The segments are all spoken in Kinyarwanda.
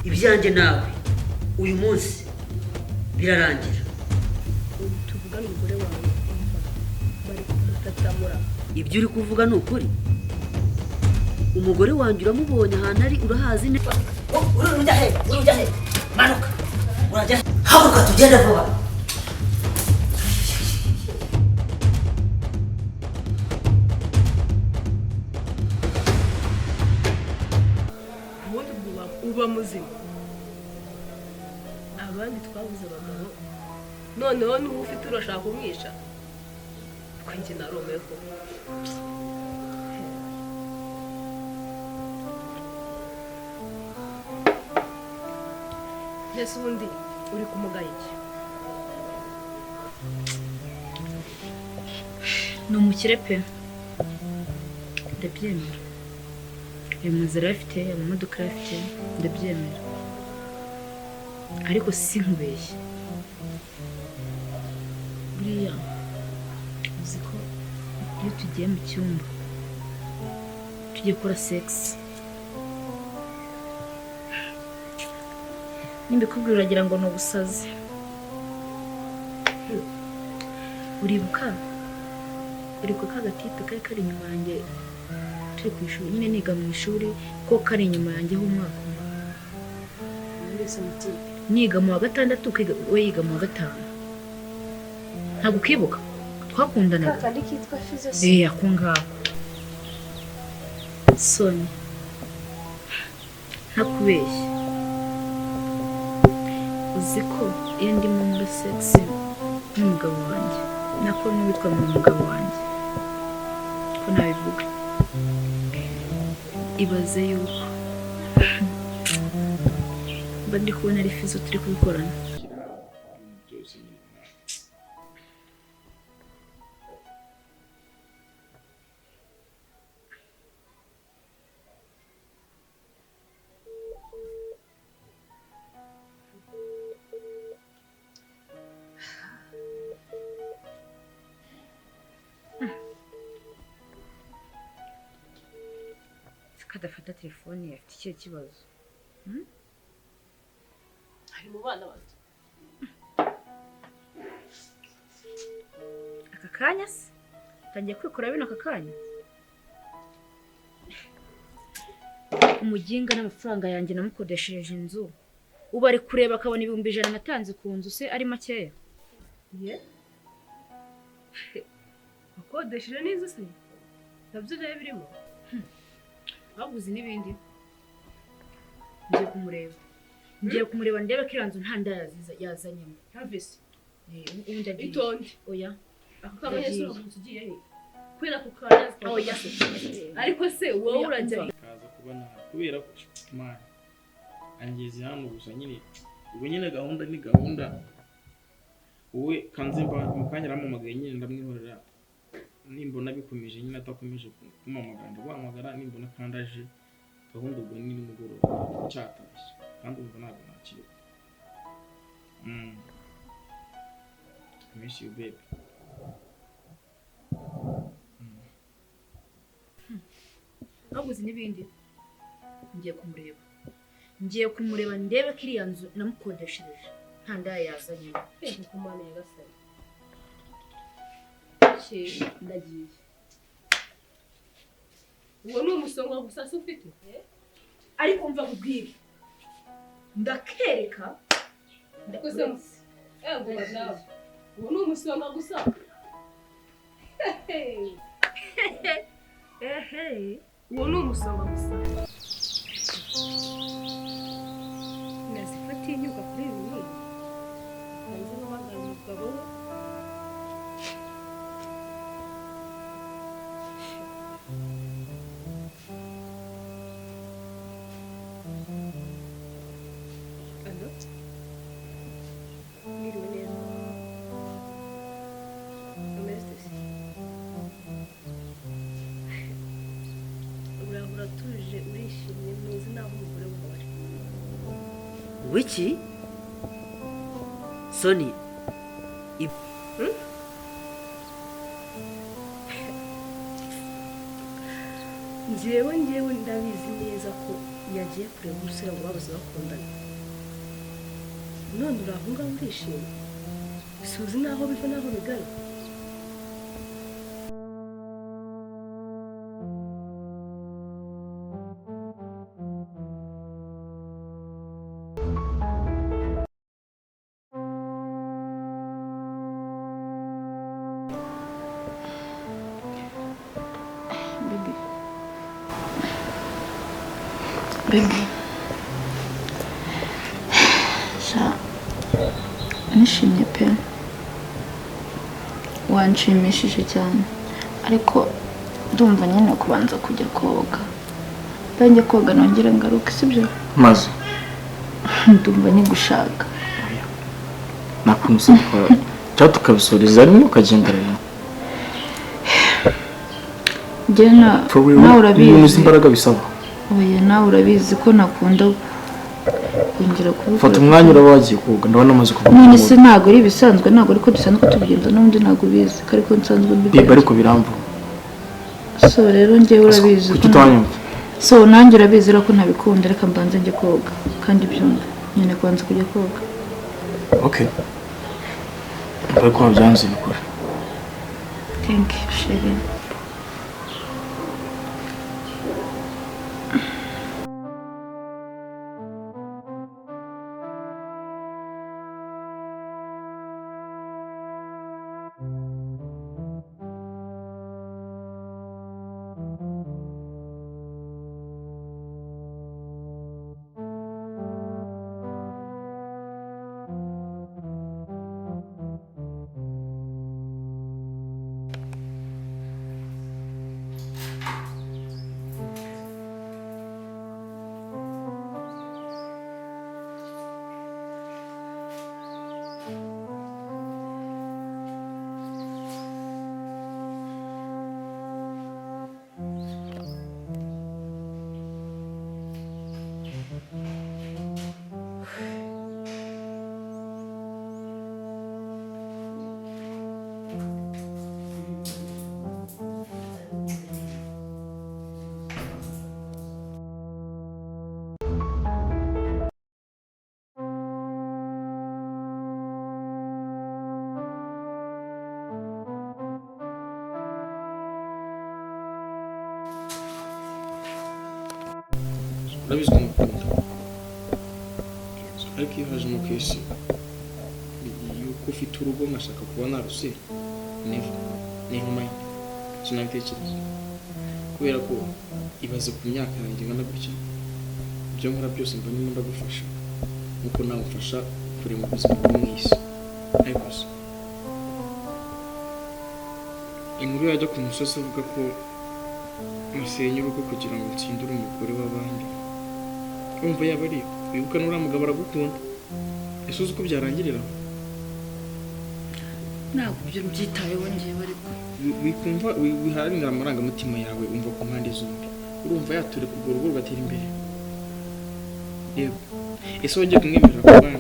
Ibyanjye nawe uyu munsi birarangira. Ubu tuvugane, umugore wawe, umva, bari kumutatamura. Ibyo uri kuvuga ni ukuri? Umugore wanjye uramubonye? Ahantu ari urahazi neza? Urujya he? Urujya he? Manuka! Urajya he? Haguruka tugende vuba. Ubundi uba muzima. Abandi twabuze abagabo, noneho n'ubu ufite urashaka kumwica, kuko njye narumiwe koko. Mbese ubundi uri kumugaya iki? Ni umukire pe, ndabyemera. Ayo mazu arayafite, amamodoka arayafite, ndabyemera. Ariko si nkubeshye, buriya uzi ko iyo tugiye mu cyumba tugiye gukora sex, nimbikubwira uragira ngo ni ubusazi. Uribuka ka gatipe kari kari inyuma yanjye turi ku ishuri nyine, niga mu ishuri, ko kari inyuma yanjye h'umwaka umwe? Mbese mutipe? Niga mu wa gatandatu, we yiga mu wa gatanu. Ntabwo ukibuka? Twakundanaga. Kandi kitwa Fizo se? Eh, ako ngako. Soni, ntakubeshye, uzi ko iyo ndimo muri sex n'umugabo wanjye, nako n'uwitwa mu mugabo wanjye, ko nabivuga, ibaze yuko mba ndi kubona ari Fizo turi kubikorana. Byose nyine. Kadafata telefone, afite ikihe kibazo? Ari mu bana bato. Aka kanya se tangiye kwikora bino aka kanya? Umuginga n'amafaranga yanjye namukodeshereje inzu, ubu ari kureba akabona 100,000 natanze ku nzu se ari makeya. Ye, wakodesheje n'inzu se nabyo byari birimo? Baguze n'ibindi. Ngiye kumureba, ngiye kumureba ndebe ko iriya nzu nta nda yazanyemo. Havisi. Eh, ubu ndagiye. Itonde. Oya. Ako kanya se uramutse ugiye he? Kubera ako kanya? Oya. Ariko se wowe Oya, urajya umva. he? Kaza kuba nabi kubera ko man angeze hano gusa nyine. Ubwo nyine gahunda ni gahunda, wowe kanze mba mu kanya arampamagaye nyine, ndamwihorera. Nimbona bikomeje nyine, atakomeje kumpamagara, ndaguhamagara. Nimbona kandi aje, gahunda ubwo ni nimugoroba cyatashye, kandi umva ntabwo nakira. I miss you, babe. Baguze n'ibindi. Ngiye kumureba, ngiye kumureba ndebe ko iriya nzu namukodeshereje nta ndaya yazanyemo. Reka kumana nyagasani. Ndagiye. Uwo ni umusonga gusa se ufite? Ariko mva nkubwire, ndakereka. Ariko se ego nawe, uwo ni umusonga gusa. Ehe. Uwo ni umusonga gusa. Nazifatiye inyuka kuri ibi bintu, hanze mpamagara umugabo we. Allo, mwiriwe neza? Umeze ute se? Uraho, uratuje, urishimye, ntuzi n'aho umugore wawe ari. Wiki Soni? Njyewe ndabizi neza ko yagiye kureba umusore ngo babuze bakundana. None uri aho ngaho urishimye, suzi n'aho biva n'aho bigana. Baby. Baby. Sha, nishimye pe. Wanshimishije cyane. Ariko ndumva nyine kubanza kujya koga. Njye koga nongere ngaruke, sibyo? Maze Ndumva nyigushaka. Nakunze gukora cyangwa tukabisoreza rimwe ukagendera rimwe. Njye na For real, nawe ibintu uzi urabizi. Imbaraga bisaba. Oya, nawe urabizi ko nakunda kongera kubikora. Fata umwanya, uraba wagiye koga, ndabona amaze kuva. None se ntabwo ari ibisanzwe? Ntabwo ariko dusanzwe tubigenza n'ubundi? Ntabwo ubizi ko ariko nsanzwe Biba mbigenza? ariko biramvuna. So rero njyewe urabizi Kuki ko utanyumva? So nanjye urabizi rero ko ntabikunda. Reka mbanze njye koga, kandi byumva nyine kubanza kujya koga. Okay, ariko wabyanze bikora. Thank you, chérie. Urabizi ko mukunda, ariko iyo hajemo case yuko ufite urugo nkashaka kuba narusera, never, never mind, sinabitekereza, kubera ko ibaze ku myaka yanjye ingana gutya, ibyo nkora byose mba ndimo ndagufasha nkuko nawe umfasha kurema ubuzima bwo mu isi. Ariko se inkuru yajya ku musozi avuga ko musenya urugo kugira ngo ntsindire umugore w'abandi, wumva yaba ari wibuka n'uriya mugabo aragukunda, ese uzi uko byarangirira? Ntabwo ibyo mbyitayeho ngewe, ariko Wikumva wiharanira amarangamutima yawe, umva ku mpande zombi. Urumva yatureka urwo rugo rugatera imbere? Yego, ese wagiye kumwemerera kubana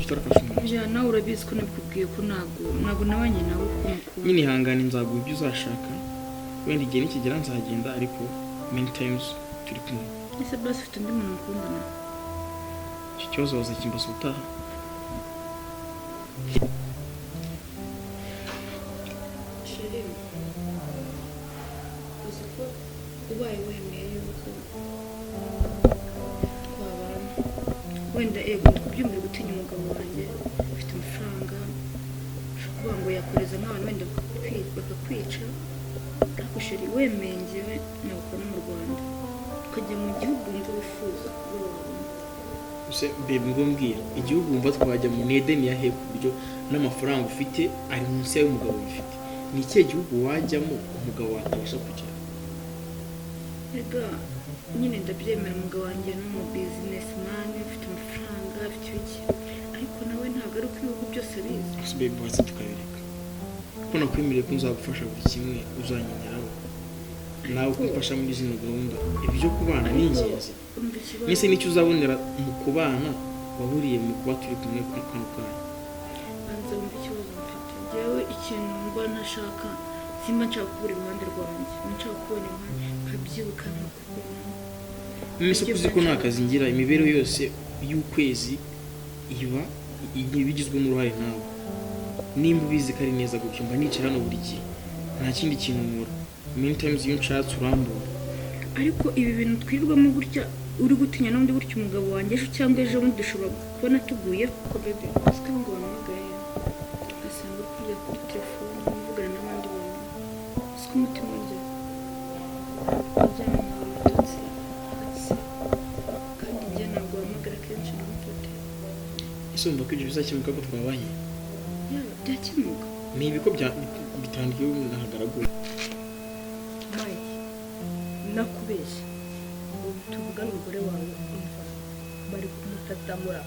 utarafashe umwanzuro? Bya nawe urabizi ko nabikubwiye ko ntabwo nabanye nawe ko mukunda. Nyine ihangane, nzaguha ibyo uzashaka, wenda igihe nikigera nzagenda, ariko many times turi kumwe. Ese basi ufite undi muntu mukundana? Icyo kibazo wazakimbaza ubutaha. Chérie, uzi ko ubaye wemeye yuko twabana, wenda ego ndi gutinya umugabo wanjye ufite amafaranga, ushobora kuvuga ngo yakoreza nk'abantu wenda bakakwica, ariko chérie, wemeye njyewe nagukora mu Rwanda ukajya mu gihugu wumva wifuza kuba wabona. Ese babe, ngo mbwira igihugu wumva twajya mu Edeni ya he, ku buryo n'amafaranga ufite ari munsi y'ay'umugabo ufite? Ni ikihe gihugu wajyamo umugabo watabasha kugera? Ega nyine ndabyemera, umugabo wanjye ni umu businessman ufite amafaranga, afite ibiki, ariko nawe ntabwo ari uko ibihugu byose abizi. Ese babe, watse tukabireka, ko nakwemereye ko nzagufasha buri kimwe uzankeneraho, nawe kumfasha muri zino gahunda? Ibyo kubana ni ingenzi. Umva ikibazo. Mbese nicyo uzabonera mu kubana waburiye mu kuba turi kumwe kuri kano kanya? Banza wumve ikibazo mfite. Njyewe ikintu mba ntashaka, Simba nshaka kubura iruhande rwanjye, mba nshaka kubona iruhande, nkabyibuka nkakubona. None se kuzi ko nta kazi ngira, imibereho yose y'ukwezi iba ibigizwemo uruhare nawe. Nimba ubizi ko ari neza gutyo, mba nicara hano buri gihe, nta kindi kintu nkora. Many times iyo nshatse urambura. Ariko ibi bintu twirirwamo gutya, uri gutinya n'undi gutya umugabo wanjye, ejo cyangwa ejo bundi dushobora kubona tuguye. Kuko bebe, siko ngo wampamagaye ugasanga uri kurya kuri telefone uvugana n'abandi bantu, siko umutima urya uryamye nkabura ibitotsi ati kandi njye ntabwo wahamagara kenshi ngo umfate. Ese wumva ko ibyo bizakemuka ko twabanye? Ya, byakemuka. Ni ibiko bya bitangiye nahagaragura. Mike, nakubeshye, ubu tuvugane umugore wawe, umva, bari kumutatamura.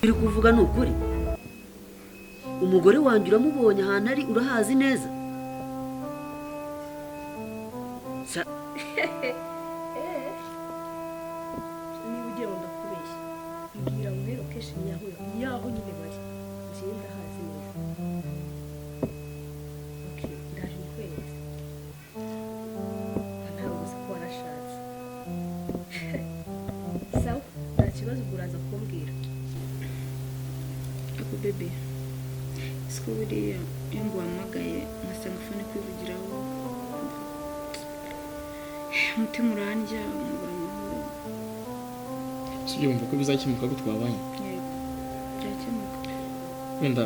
Uri kuvuga ni ukuri? Umugore wanjye uramubonye ahantu ari, urahazi neza. Niba ugiye ngo ndakubeshye, mbwira nguhe location yaho nyine bari, njyewe ndahazi neza. Okay, ndaje nyikwereke. Ntabwo uzi ko warashatse. Sawa, nta kibazo, ubwo uraza kumbwira. Ako bebe, siko buriya iyo nguhamagaye ngasanga phone kwivugiraho, umutima urandya, nkabura amahoro. Ese ibyo wumva ko bizakemuka ko twabanye? Yego, byakemuka. Wenda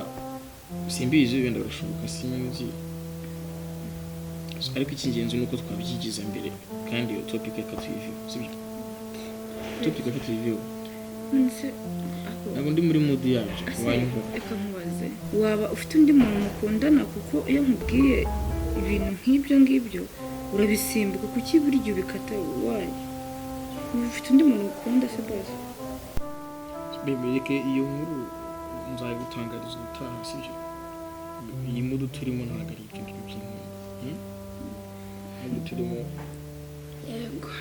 simbizi, wenda birashoboka, sinzi, ariko icy'ingenzi ni uko twabyigiza mbere, kandi iyo topic reka tuyiveho, sibyo? Topic reka tuyiveho. None se ako Ntabwo ndi muri mood yabyo. Ase, wanyumva. Reka nkubaze, waba ufite undi muntu mukundana? Kuko iyo nkubwiye ibintu nk'ibyo ngibyo urabisimbuka, kuki buri gihe ubikata? Wayo ufite undi muntu ukunda se basi? Bebe, reka iyo nkuru nzayigutangariza ubutaha, sibyo? Iyi mood turimo ntabwo ari ibyo ngibyo by'inkuru. Mood turimo. Yego.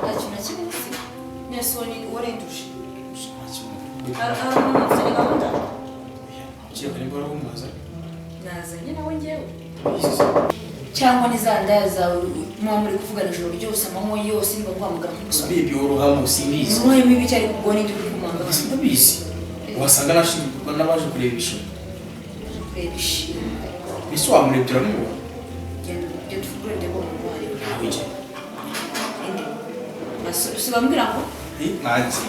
Nta kintu na kimwe uzi nese warenduje? Hari umuntu ufite gahunda? Ukeka nimba wari Nazanye nawe njyewe cyangwa ni za ndaya zawe muba muri kuvugana ijoro ryose, amanywa yose, niba guhamagara nkumusore? Baby, worohamo, simbizi. Uruhe mibi cyari kubwo n'ibyo uri kumanga? Ndabizi, wasanga nashinzwe n'abaje kureba ishusho. Kureba ishimwe? Ese wamurebye uramubona? Genda, genda ufungure ndebe uwo muntu uwo ari we. Ntawe njye. Inde usigaye ngo Nanjye.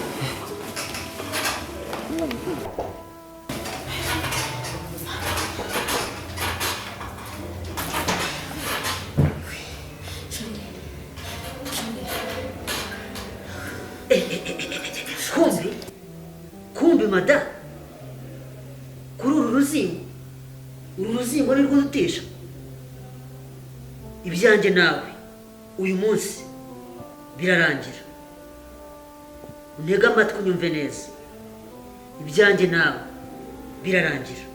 Kumbi kumbi mada, kuri uru ruzingo, uru ruzingo ni rwo dutesha ibyanjye nawe. Uyu munsi birarangira. Untege amatwi unyumve neza, ibyanjye nawe birarangira.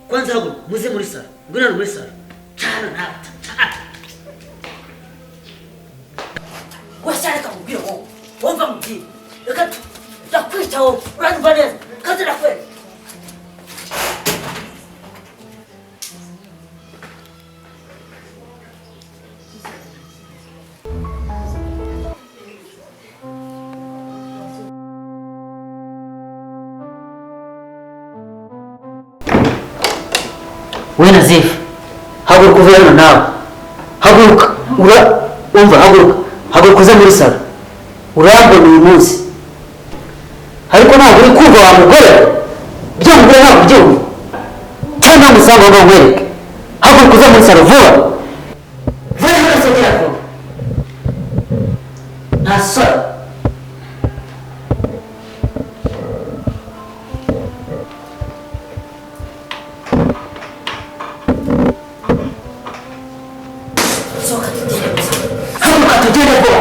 Kwanza haguruka muze muri salo, ngwino hano muri salo. Cana nawe, cana wese. Reka mubwire wowe, wumva mubwire, reka ndakwica wowe, uranyumva neza kandi ndakwereka. We Nazifu, haguruka uve hano nawe, haguruka. Ura umva, haguruka, haguruka uze muri salo. Urambona uyu munsi, ariko ntabwo uri kumva wa mugore, byo mugore ntabwo ubyumva cyangwa ntamusanga ngo nkwereke. Haguruka uze muri salo vuba vuba, hano sogera vuba, nta soni. Sohoka tugende gusa, haguruka tugende vuba,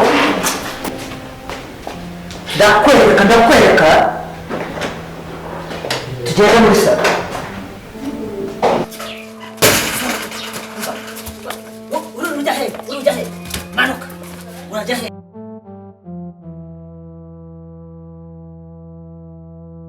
ndakwereka, ndakwereka. Tugende muri salo. Urujya he? Urujya he? Manuka. Urajya he?